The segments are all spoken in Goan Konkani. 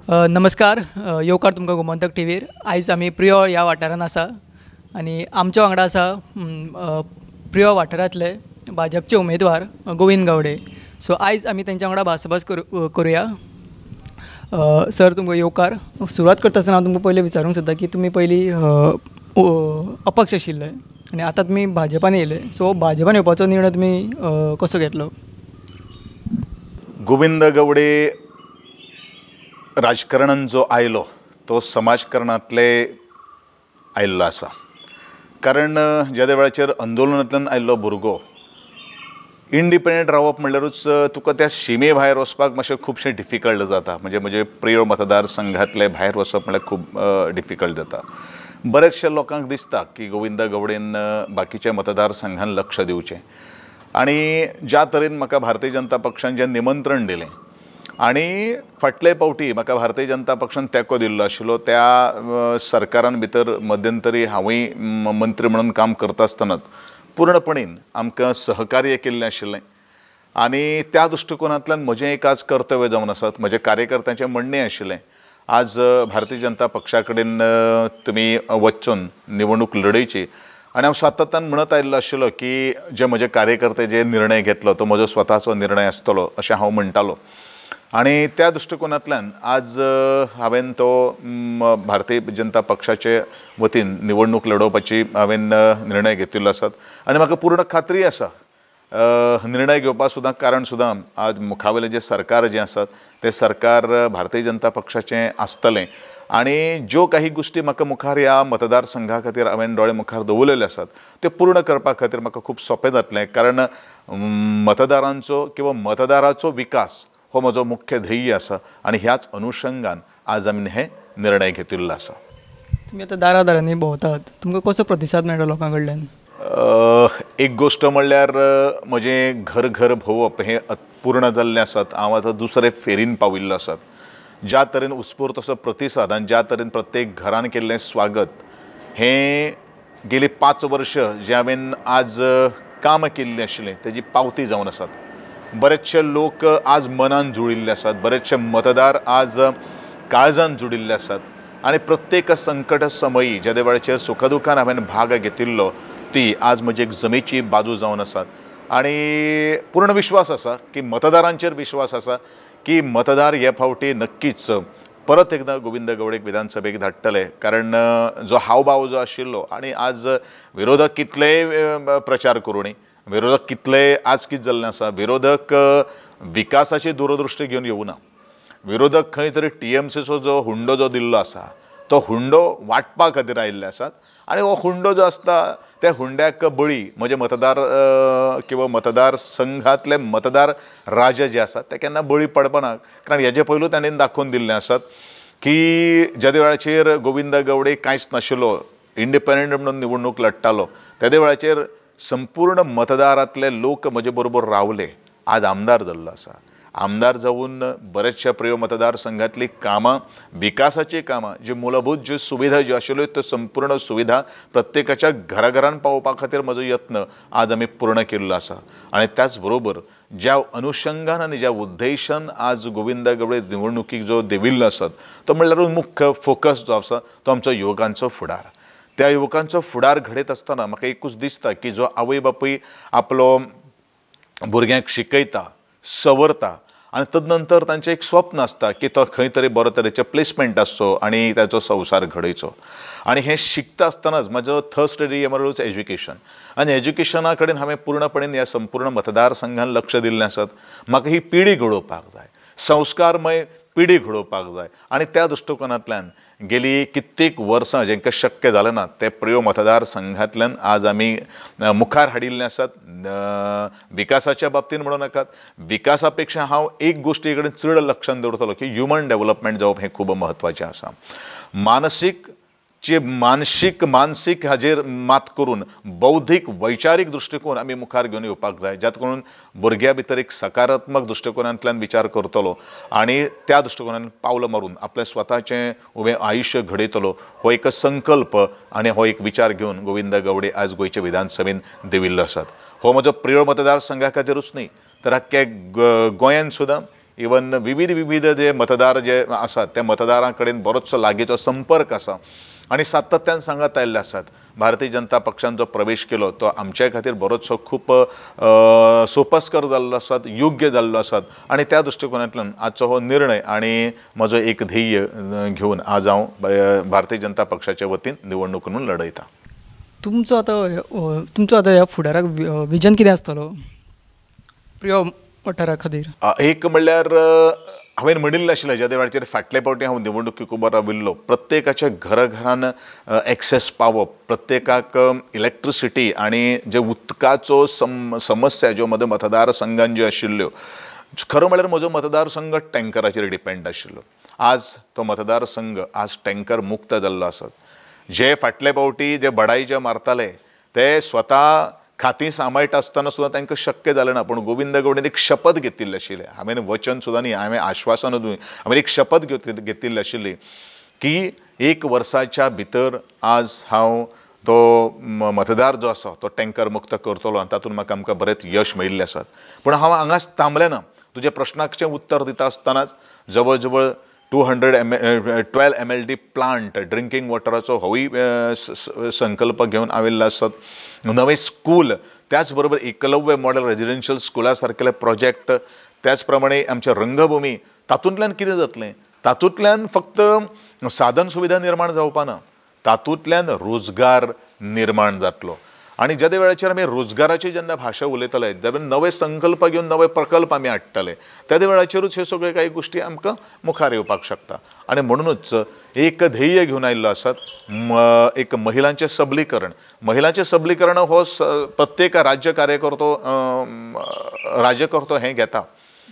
नमस्कार, येवकार तुमकां गोमंतक टीव्हीर। आयज आमी प्रियोळ ह्या वाठारांत आसा आनी आमच्या वांगडा आसा प्रियोळ वाठारांतले भाजपचे उमेदवार गोविंद गावडे। सो आयज आमी तेंच्या वांगडा भासाभास करुया। सर, तुमकां येवकार। सुरवात करता आसतना हांव तुमकां पयलीं विचारूंक सोदता की तुमी पयलीं अपक्ष आशिल्ले आनी आतां तुमी भाजपान येयले, सो भाजपान येवपाचो निर्णय तुमी कसो घेतलो? गोविंद गावडे राजकारणान जो आयलो तो समाजकारणांतले आयिल्लो आसा, कारण ज्या वेळाचेर आंदोलनांतल्यान आयिल्लो भुरगो इंडिपेंडंट रावप म्हणल्यारूच तुका त्या शिमे भायर वचपाक मातशें खुबशें डिफिकल्ट जाता। म्हणजे म्हजे प्रियोळ मतदारसंघांतले भायर वचप म्हणल्यार खूब डिफिकल्ट जाता। बरेचशे लोकांक दिसता की गोविंद गावडेन बाकीच्या मतदारसंघान लक्ष दिवचें आनी ज्या तरेन म्हाका भारतीय जनता पक्षान जें निमंत्रण दिलें आनी फाटले फावटी म्हाका भारतीय जनता पक्षान तेंको दिल्लो आशिल्लो, त्या सरकारान भितर मध्यंतरी हांवूय मंत्री म्हणून काम करता आसतनाच पूर्णपणेन आमकां सहकार्य केल्लें आशिल्लें आनी त्या दृश्टिकोनांतल्यान म्हजें एक आज कर्तव्य जावन आसात, म्हज्या कार्यकर्त्यांचें म्हणणें आशिल्लें आज भारतीय जनता पक्षा कडेन तुमी वचून निवडणूक लढयची आनी हांव सातत्यान म्हणत आयिल्लो आशिल्लो की जे म्हजे कार्यकर्ते जे निर्णय घेतलो तो म्हजो स्वताचो निर्णय आसतलो अशें हांव म्हणटालो आनी त्या दृश्टिकोनांतल्यान आज हांवें तो भारतीय जनता पक्षाचे वतीन निवडणूक लडोवपाची हांवें निर्णय घेतिल्लो आसात आनी म्हाका पूर्ण खात्री आसा निर्णय घेवपाक सुद्दां कारण सुद्दां आज मुखावेलें जें सरकार जें आसात तें सरकार भारतीय जनता पक्षाचें आसतलें आनी ज्यो काही गोश्टी म्हाका मुखार ह्या मतदारसंघा खातीर हांवें दोळे मुखार दवरलेले आसात त्यो पूर्ण करपा खातीर म्हाका खूब सोंपें जातलें, कारण मतदारांचो किंवा मतदाराचो विकास हो म्हजो मुख्य ध्येय आसा आनी ह्याच अनुशंगान आज आमी हे निर्णय घेतिल्लो आसा। तुमी आतां दारा दारांनी भोंवतात, तुमकां कसो प्रतिसाद मेळटा लोकां कडल्यान? एक गोश्ट म्हणल्यार म्हजें घर घर भोंवप हें पूर्ण जाल्लें आसात। हांव आतां दुसरे फेरीन पाविल्लो आसात। ज्या तरेन उत्स्फूर्त असो प्रतिसाद आनी ज्या तरेन प्रत्येक घरान केल्लें स्वागत हें गेली 5 वर्ष जें हांवें आज काम केल्लें आशिल्लें तेजी पावती जावन आसात। बरेचशे लोक आज मनान जुळिल्ले आसात, बरेचशे मतदार आज काळजान जुडिल्ले आसात आनी प्रत्येक संकट समयी ज्या वेळाचेर सुखदुखान हांवें भाग घेतिल्लो ती आज म्हजी एक जमेची बाजू जावन आसात आनी पूर्ण विश्वास आसा की मतदारांचेर विश्वास आसा की मतदार हे फावटी नक्कीच परत एकदां गोविंद गावडेक विधानसभेक धाडटले, कारण जो हावभाव जो आशिल्लो आनी आज विरोधक कितलेय प्रचार करूं, विरोधक कितले आज कितें जाल्लें आसा, विरोधक विकासाची दूरदृश्टी घेवन येवना, विरोधक खंय तरी टीएमसीचो जो हुंडो जो दिल्लो आसा तो हुंडो वांटपा खातीर आयिल्ले आसात आनी हो हुंडो जो आसता त्या हुंड्याक बळी म्हजे मतदार किंवा मतदारसंघांतले मतदार राजा जे आसात ते केन्ना बळी पडपाना, कारण हेजे पयलू ताणें दाखोवन दिल्लें आसात की ज्या वेळाचेर गोविंद गावडे कांयच नाशिल्लो, इंडिपेंडंट म्हणून निवडणूक लडटालो, तेदे वेळाचेर संपूर्ण मतदारांतले लोक म्हजे बरोबर रावले। आज आमदार जाल्लो आसा, आमदार जावन बरेचशा प्रियोळ मतदारसंघांतली कामां, विकासाचीं कामां, जी मूलभूत ज्यो सुविधा ज्यो आशिल्ल्यो त्यो संपूर्ण सुविधा प्रत्येकाच्या घराघरान पावोवपा खातीर म्हजो यत्न आज आमी पूर्ण केल्लो आसा आनी त्याच बरोबर ज्या अनुशंगान आनी ज्या उद्देशान आज गोविंद गावडे निवडणुकीक जो देविल्लो आसात तो म्हणल्यार मुख्य फोकस जो आसा तो आमचो युवकांचो फुडार। त्या युवकांचो फुडार घडयत आसतना म्हाका एकूच दिसता की जो आवय बापूय आपलो भुरग्यांक शिकयता, सवरता आनी तदनंतर तांचें एक स्वप्न आसता की तो खंय तरी बरो तरेचें प्लेसमेंट आसचो आनी ताचो संवसार घडयचो आनी हें शिकता आसतनाच म्हजो थर्स्ट एरिया म्हणल्यारूच एज्युकेशन आनी एज्युकेशना कडेन हांवें पूर्णपणेन ह्या संपूर्ण मतदारसंघान लक्ष दिल्लें आसत। म्हाका ही पिढी घडोवपाक जाय, संस्कारमय पिढी घडोवपाक जाय आनी त्या दृश्टिकोनांतल्यान गेली कित्येक वर्सां जेंकां शक्य जालें ना तें प्रियोळ मतदारसंघांतल्यान आज आमी मुखार हाडिल्लें आसात। विकासाच्या बाबतींत म्हणूं नाकात, विकासा पेक्षा हांव एक गोश्टी कडेन चड लक्षान दवरतलो की ह्युमन डेवलपमेंट जावप हें खूब म्हत्वाचें आसा। मानसीक जे मानसीक मानसीक हाजेर मात करून बौद्धीक वैचारीक दृश्टिकोन आमी मुखार घेवन येवपाक जाय, ज्यात करून भुरग्या भितर एक सकारात्मक दृश्टिकोनांतल्यान विचार करतलो आनी त्या दृश्टिकोनान पावलां मारून आपलें स्वताचें उबें आयुश्य घडयतलो हो एक संकल्प आनी हो एक विचार घेवन गोविंद गावडे आज गोंयचे विधानसभेन देविल्लो आसात। हो म्हजो प्रियोळ मतदारसंघा खातीरूच न्ही तर आख्या गोंयान सुद्दां इवन विविध विविध जे मतदार जे आसात त्या मतदारां कडेन बरोचसो लागींचो संपर्क आसा आनी सातत्यान सांगत आयिल्ले आसात. भारतीय जनता पक्षान जो प्रवेश केलो तो आमच्या खातीर बरोचसो खूब सोपस्कर जाल्लो आसात, योग्य जाल्लो आसात आनी त्या दृश्टिकोनांतल्यान आजचो हो निर्णय आनी म्हजो एक ध्येय घेवन आज हांव भारतीय जनता पक्षाच्या वतीन निवडणूक म्हणून लढयता. तुमचो आतां ह्या फुडाराक विजन कितें आसतलो प्रियोळ वाठारा खातीर? एक म्हणल्यार हांवें म्हणिल्लें आशिल्लें ज्या वेळाचेर फाटले फावटी हांव निवडणुकीक उबो राविल्लो, प्रत्येकाच्या घराघरान एक्सेस पावप, प्रत्येकाक इलेक्ट्रिसिटी आनी जे उदकाचो समस्या ज्यो म्हज्या मतदारसंघान ज्यो आशिल्ल्यो, खरो म्हळ्यार म्हजो मतदारसंघ टँकराचेर डिपेंड आशिल्लो. आज तो मतदारसंघ आज टँकर मुक्त जाल्लो आसा. जे फाटले फावटी जे बडाई जे मारताले ते स्वता खातीं सांबाळटा आसतना सुद्दां तांकां शक्य जालें ना, पूण गोविंद गावडेन एक शपथ घेतिल्ली आशिल्ली. हांवें वचन सुद्दां न्ही, हांवें आश्वासन न्हय, हांवें एक शपथ घेतिल्ली आशिल्ली की एक वर्साच्या भितर आज हांव तो मतदार जो आसा तो टँकर मुक्त करतलो आनी तातूंत म्हाका आमकां बरेंच यश मेळिल्लें आसा. पूण हांव हांगाच थांबलें ना. तुज्या प्रश्नाचें उत्तर दिता आसतनाच जवळ जवळ 12 MLD plant drinking वॉटराचो होवूय संकल्प घेवन आयिल्लो आसात. नवें स्कूल, त्याच बरोबर एकलव्य मॉडेल रेजिडेन्शियल स्कुला सारकेले प्रोजेक्ट, त्याच प्रमाणे आमच्या रंगभूमी, तातूंतल्यान कितें जातलें? तातूंतल्यान फक्त साधन सुविधा निर्माण जावपा ना, तातूंतल्यान रोजगार निर्माण जातलो. आनी ज्या वेळाचेर आमी रोजगाराची जेन्ना भाशा उलयतले, जेन्ना नवे संकल्प घेवन नवे प्रकल्प आमी हाडटले, त्या वेळाचेरूच ह्यो सगळ्यो कांय गोश्टी आमकां मुखार येवपाक शकता. आनी म्हणुनूच एक ध्येय घेवन आयिल्लो आसात, एक महिलांचें सबलीकरण. महिलांचें सबलीकरण हो प्रत्येक राज्य कार्यकर्तो राज्यकर्तो हें घेता,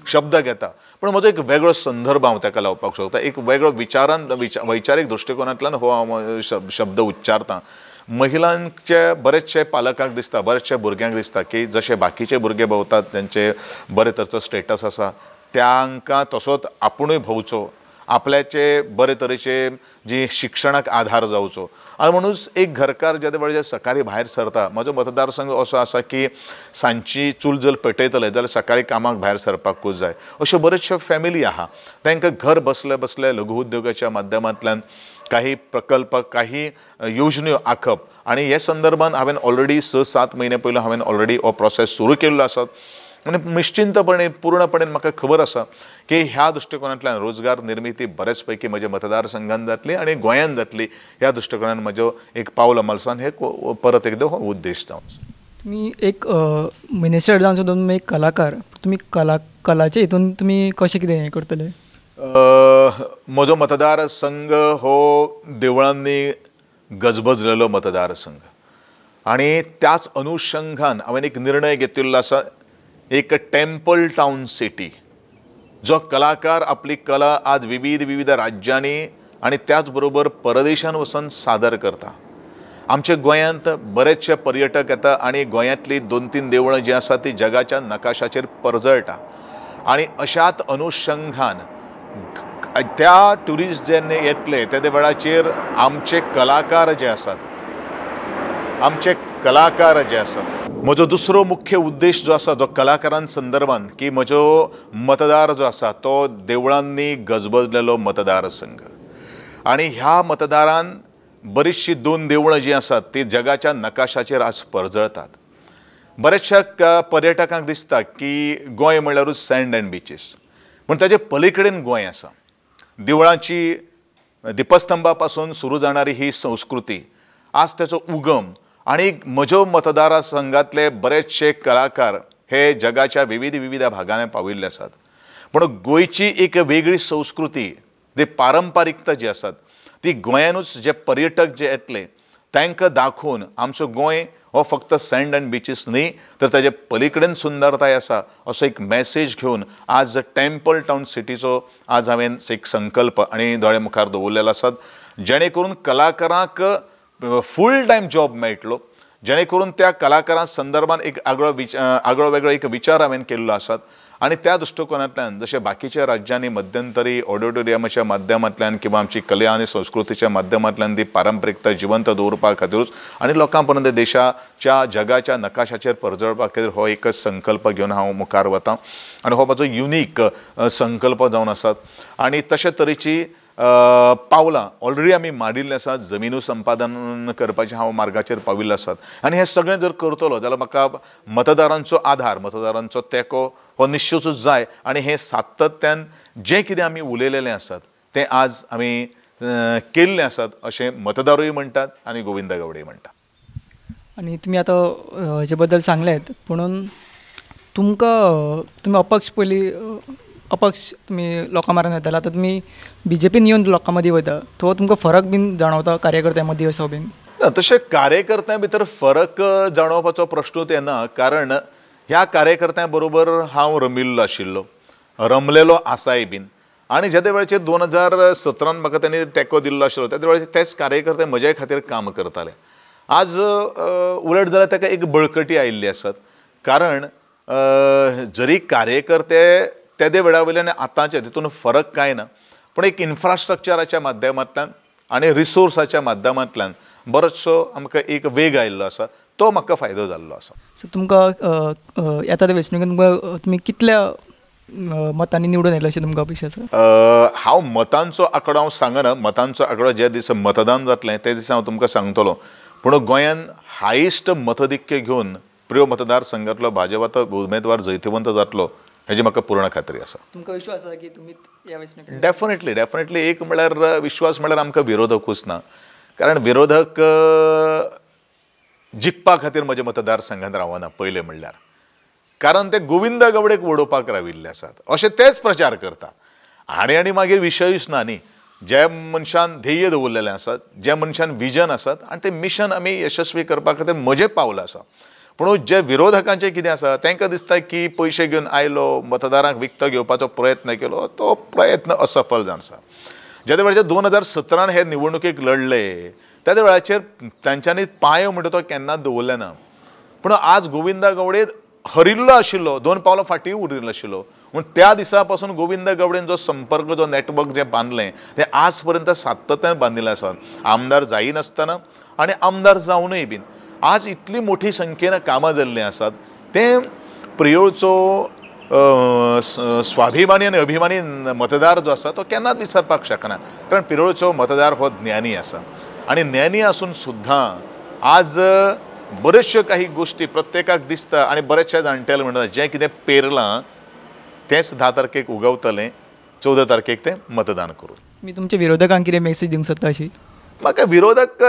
शब्द घेता, पूण म्हजो एक वेगळो संदर्भ हांव ताका लावपाक शकता, एक वेगळो विचारान वैचारीक दृश्टिकोनांतल्यान हो हांव शब्द उच्चारता. महिलांचे बरेचशे पालकांक दिसता, बरेचशे भुरग्यांक दिसता की जशे बाकीचे भुरगे भोंवतात, तेंचे बरे तरेचो स्टेटस आसा, तांकां तसोच आपुणूय भोंवचो, आपल्याचे बरे तरेचे जी शिक्षणाक आधार जावचो. आनी म्हणूच एक घरकार ज्या वेळार सकाळी भायर सरता, म्हजो मतदारसंघ असो आसा की सांजची चूल जर पेटयतले जाल्यार सकाळी कामाक भायर सरपाकूच जाय. अश्यो बऱ्योचश्यो फॅमिली आहा, तांकां घर बसले बसले लघु उद्योगाच्या माध्यमांतल्यान काही प्रकल्प, काही योजन्यो आखप. आनी हे संदर्भान हांवें ऑलरेडी 6-7 म्हयने पयलीं हांवें ऑलरेडी हो प्रोसेस सुरू केल्लो आसा आनी निश्चिंतपणे पूर्णपणे म्हाका खबर आसा की ह्या दृश्टिकोनांतल्यान रोजगार निर्मिती बरेच पैकी म्हज्या मतदारसंघान जातली आनी गोंयांत जातली. ह्या दृश्टिकोनान म्हजो एक पावल अमलसान हे परत एकदां हो उद्देश जावन आसा. तुमी एक मिनिस्टर जावन सुद्दां तुमी एक कलाकार, तुमी कलाचे हितून तुमी कशें कितें हें करतले? म्हजो मतदारसंघ हो देवळांनी गजबजलेलो मतदारसंघ आनी त्याच अनुशंगान हांवें एक निर्णय घेतिल्लो आसा, एक टेम्पल टावन सिटी, जो कलाकार आपली कला आज विविध विविध राज्यांनी आनी त्याच बरोबर परदेशान वचून सादर करता. आमच्या गोंयांत बरेचशे पर्यटक येता आनी गोंयांतली 2-3 देवळां जीं आसा ती जगाच्या नकाशाचेर परजळटा आनी अशाच अनुशंगान त्या ट्युरिस्ट जेन्ना येतले त्या वेळाचेर आमचे कलाकार जे आसात, आमचे कलाकार जे आसात, म्हजो दुसरो मुख्य उद्देश जो आसा जो कलाकारां संदर्भान की म्हजो मतदार जो आसा तो देवळांनी गजबजलेलो मतदारसंघ आनी ह्या मतदारान बरीचशीं 2 देवळां जीं आसात ती जगाच्या नकाशाचेर आज परजळतात. बऱ्याचशा पर्यटकांक दिसता की गोंय म्हणल्यारूच सँड अँड बिचीस, पूण ताजे पलीकडेन गोंय आसा. देवळांची दीपस्तंभा पासून सुरू जाणारी ही संस्कृती आज ताचो उगम आनी म्हज्यो मतदारसंघातले बरेचशे कलाकार हे जगाच्या विविध विविध भागांनी पाविल्ले आसात. पूण गोंयची एक वेगळी संस्कृती, ती पारंपारिकता जी आसात ती गोंयानूच जे पर्यटक जे येतले तांकां दाखोवन आमचो गोंय हो फक्त सँड अँड बिचीस न्ही तर ताजे पलीकडेन सुंदरताय आसा असो एक मॅसेज घेवन आज टेम्पल टावन सिटीचो आज हांवें एक संकल्प आनी दोळे मुखार दवरलेलो आसात, जेणे करून कलाकारांक फूल टायम जॉब मेळटलो, जेणे करून त्या कलाकारां संदर्भान एक आगळो वेगळो एक विचार हांवें केल्लो आसात. आनी त्या दृश्टिकोनांतल्यान जशें बाकीच्या राज्यांनी मध्यंतरी ऑडिटोरियमाच्या माध्यमांतल्यान किंवा आमची कला आनी संस्कृतीच्या माध्यमांतल्यान ती पारंपरिकता जिवंत दवरपा खातीरूच आनी लोकां पर्यंत देशाच्या जगाच्या नकाशाचेर परजळपा खातीर हो एक संकल्प घेवन हांव मुखार वता आनी हो म्हजो युनीक संकल्प जावन आसात. आनी तशे तरेची पावलां ऑलरेडी आमी मारिल्लीं आसात. जमिनू संपादन करपाचें हांव मार्गाचेर पाविल्लो आसात आनी हें सगळें जर करतलो जाल्यार म्हाका मतदारांचो आधार, मतदारांचो तेंको हो निश्चितूच जाय. आनी हें सातत्यान जें कितें आमी उलयलेलें आसात तें आज आमी केल्लें आसात अशें मतदारूय म्हणटात आनी गोविंद गावडेय म्हणटा. आनी तुमी आतां हेजे बद्दल सांगलें, पुणून तुमकां तुमी अपक्ष पयलीं अपक्ष तुमी लोकां मारून वयताले, आतां तुमी बीजेपीन येवन लोकां मदीं वयता, तो तुमकां फरक बीन जाणवता कार्यकर्त्यां मदीं असो बीन? ना, तशें कार्यकर्त्यां भितर फरक जाणवपाचो प्रश्नूच येना, कारण ह्या कार्यकर्त्यां बरोबर हांव रमिल्लो आशिल्लो, रमलेलो आसाय बीन. आनी जेदे वेळाचेर 2017 म्हाका तांणी तेंको दिल्लो आशिल्लो तेदे वेळाचेर तेच कार्यकर्ते म्हज्या खातीर काम करताले. आज उलट जाल्यार ताका एक बळकटी आयिल्ली आसात, कारण जरी कार्यकर्ते तेदे वेळा वयल्यान आतांचे तितून फरक कांय ना, पूण एक इन्फ्रास्ट्रक्चराच्या माध्यमांतल्यान आनी रिसोर्साच्या माध्यमांतल्यान बरोचसो आमकां एक वेग आयिल्लो आसा, तो म्हाका फायदो जाल्लो आसा. सो तुमकां येता ते वेंचणुकेंत तुमकां तुमी कितल्या मतांनी निवडून येयले अशें तुमकां अपेक्षा आसा? हांव मतांचो आंकडो हांव सांगना, मतांचो आंकडो ज्या दिसा मतदान जातलें त्या दिसा हांव तुमकां सांगतलो. पूण गोंयान हायेस्ट मतधिक्य घेवन प्रियो मतदारसंघांतलो भाजपाचो उमेदवार जैतिवंत जातलो हेजी म्हाका पूर्ण खात्री आसा. तुमकां विश्वास आसा की तुमी ह्या वेंचणुकेंत? Definitely, definitely. एक म्हळ्यार विश्वास म्हळ्यार आमकां विरोधकूच ना, कारण विरोधक जिखपा खातीर म्हज्या मतदारसंघांत रावना पयलें म्हणल्यार, कारण ते गोविंद गावडेक वडोवपाक राविल्ले आसात अशें तेच प्रचार करता. आनी आनी मागीर विशयूच ना न्ही, ज्या मनशान ध्येय दवरलेलें आसात, ज्या मनशान विजन आसात आनी तें मिशन आमी यशस्वी करपा खातीर म्हजें पावल आसा. पूण जे विरोधकांचें कितें आसा, तांकां दिसता की पयशे घेवन आयलो, मतदारांक विकतो घेवपाचो प्रयत्न केलो, तो प्रयत्न असफल जावन आसा. जेदे वेळाचेर 2017 हे निवडणुकेक लढले त्या वेळाचेर तांच्यांनी पांय म्हणटा तो केन्नाच दवरले ना. पूण आज गोविंद गावडे हरिल्लो आशिल्लो, 2 पावलां फाटीं उरिल्लो आशिल्लो, पूण त्या दिसा पासून गोविंद गावडेन जो संपर्क, जो नेटवर्क जें बांदलें तें आज पर्यंत सातत्यान बांदिल्लें आसा. आमदार जायनासतना आनी आमदार जावनूय बीन आज इतली मोठी संख्येन कामां जाल्लीं आसात. तें प्रियोळचो स्वाभिमानी आनी अभिमानी मतदार जो आसा तो केन्नाच विसरपाक शकना, कारण पिरोळचो मतदार हो ज्ञानी आसा आनी ज्ञानी आसून सुद्दां आज बऱ्योचश्यो काही गोश्टी प्रत्येकाक दिसता आनी बरेचशे जाणटेले म्हणटा जें कितें पेरलां तेंच 10 तारखेक उगवतलें, 14 तारखेक तें मतदान करून. मी तुमच्या विरोधकांक कितें मेसेज दिवंक सोदता अशी? म्हाका विरोधक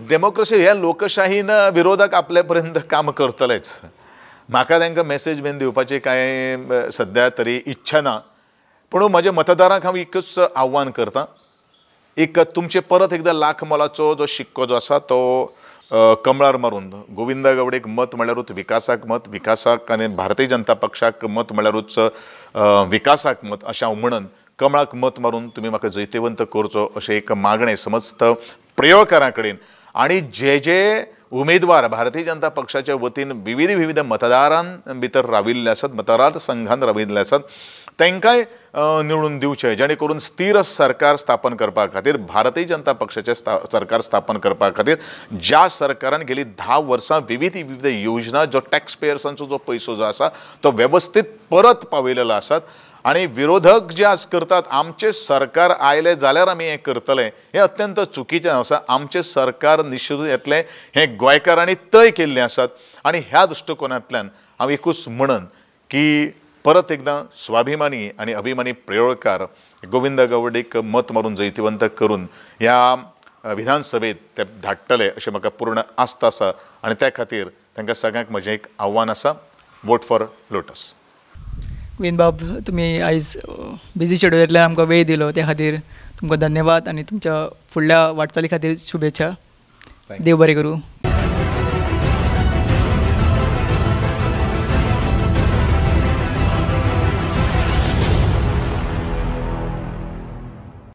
डेमोक्रेसी ह्या लोकशाहीन विरोधक आपले पर्यंत काम करतलेच. म्हाका तांकां मेसेज बीन दिवपाची कांय सद्या तरी इच्छा ना, पूण म्हज्या मतदारांक हांव एकूच आव्हान करता, एक तुमचे परत एकदां लाख मोलाचो जो शिक्को जो आसा तो कमळार मारून गोविंद गावडेक मत म्हळ्यारूच विकासाक मत, विकासाक आनी भारतीय जनता पक्षाक मत म्हळ्यारूच विकासाक मत अशें हांव म्हणून कमळाक मत मारून तुमी म्हाका जैतिवंत करचो अशें एक मागणें समस्त प्रियोळकारां कडेन. आनी जे जे उमेदवार भारतीय जनता पक्षाच्या वतीन विविध विविध मतदारां भितर राविल्ले आसात, मतदार संघान राविल्ले आसात, तांकांय निवडून दिवचें, जेणे करून स्थिर सरकार स्थापन करपा खातीर, भारतीय जनता पक्षाचें सरकार स्थापन करपा खातीर ज्या सरकारान गेली 10 वर्सां विविध विविध योजना, जो टॅक्स पेयर्सांचो जो पयसो जो आसा तो वेवस्थीत परत पावयलेलो आसात. आनी विरोधक जे आज करतात आमचें सरकार आयलें जाल्यार आमी हें करतले, हें अत्यंत चुकीचें आसा. आमचें सरकार निश्चित येतलें हें गोंयकारांनी तय केल्लें आसात. आनी ह्या दृश्टिकोनांतल्यान हांव एकूच म्हणन की परत एकदां स्वाभिमानी आनी अभिमानी प्रियोळकार गोविंद गावडेक मत मारून जैतिवंत करून ह्या विधानसभेत ते धाडटले अशें म्हाका पूर्ण आस्त आसा. आनी त्या खातीर तांकां सगळ्यांक म्हजें एक आव्हान आसा, वोट फॉर लोटस. गोविंदबाब, तुमी आयज बिजी शेड्युलांतल्यान आमकां वेळ दिलो त्या खातीर तुमकां धन्यवाद आनी तुमच्या फुडल्या वाटचाली खातीर शुभेच्छा. देव बरें करूं.